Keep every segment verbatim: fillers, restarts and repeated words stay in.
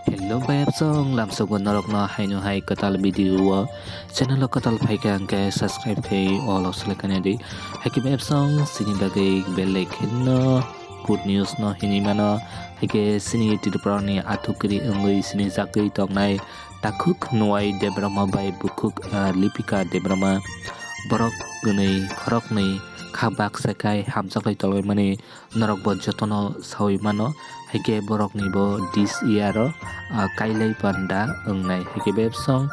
Hello bayapsong, lamsogo norokno haino hai kwtal video o channel o kwtal phaikha hwnkhe subscribe khai all o select khaina di. Haikhe bayapsong chini bagwi belai kheno good news no hinwi mano. Haikhe chini Tripura ni athukiri wngwi chini jagwi tongnai takhuk Nuai Debbarma bai bukhuk, ah, Lipika Debbarma borok gwnwi khoroknwi kha baksa khai hamjaklai tolwi mani norok bo jotono saui mano. Haikhe borokni bo this year o, ah, kailai panda wngnai. Haikhe bayapsong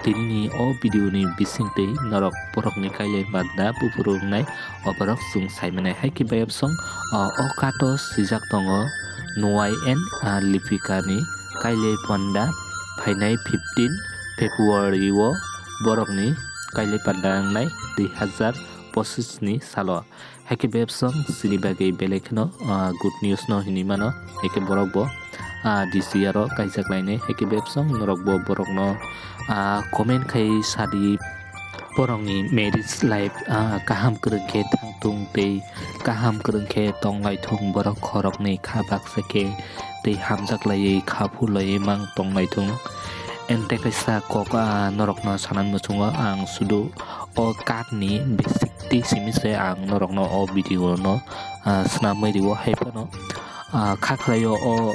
tinini o video ni bisingtwi norok borokni kailai panda buphuru wngnai, o borok chwng sai manai. Haikhe bayapsong, ah, o kato swijak tongo Nuai and, ah, Lipika ni kailai panda phainai fifteen February o borokni kailai panda wngnai dui hazar pochis ni salo. Haikhe bayapsong chini bagwi belai kheno, ah, good news no hinwi mano. Haikhe borok bo, ah, this year o kaijak lainai. Haikhe bayapsong norok bo borokno, ah, comment khai sadi borokni marriage life, ah, kaham kwrwng khe thangtung tei kaham kwrwng khe tonglaithung borok khoroknwi kha baksa khe tei hamjak laiwi kha phulaiwi mang tonglaithung. Ente kaisa kok, ah, norokno sanani muchungo ang sudu o card ni basic twi simi se ang norokno o video no, ah, swnamwi rwo. Hai phano, ah, kha khlaio o,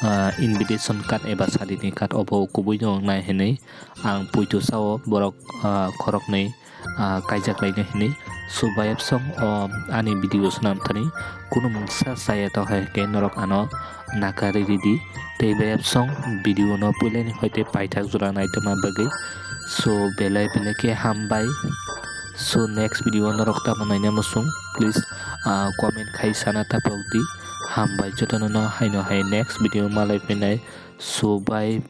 ah, invitation card eba sadini card obo kubui no wngnai hinwi ang puitu sao borok, ah, khoroknwi, ah, kaijak lainai hinwi. So bayapsong o ani video swnam thani kunu mungsa chaya tong hai khe norok ano nakarwi ridi. Tei bayapsong video no puilani hoite paithak jora naitoma bagwi. So belai belai khe hambai. So next video norok tamo naina muchung, please, ah, comment khai sana taphok di. Hambai jotono no haino hai next video malai phainai. So bye.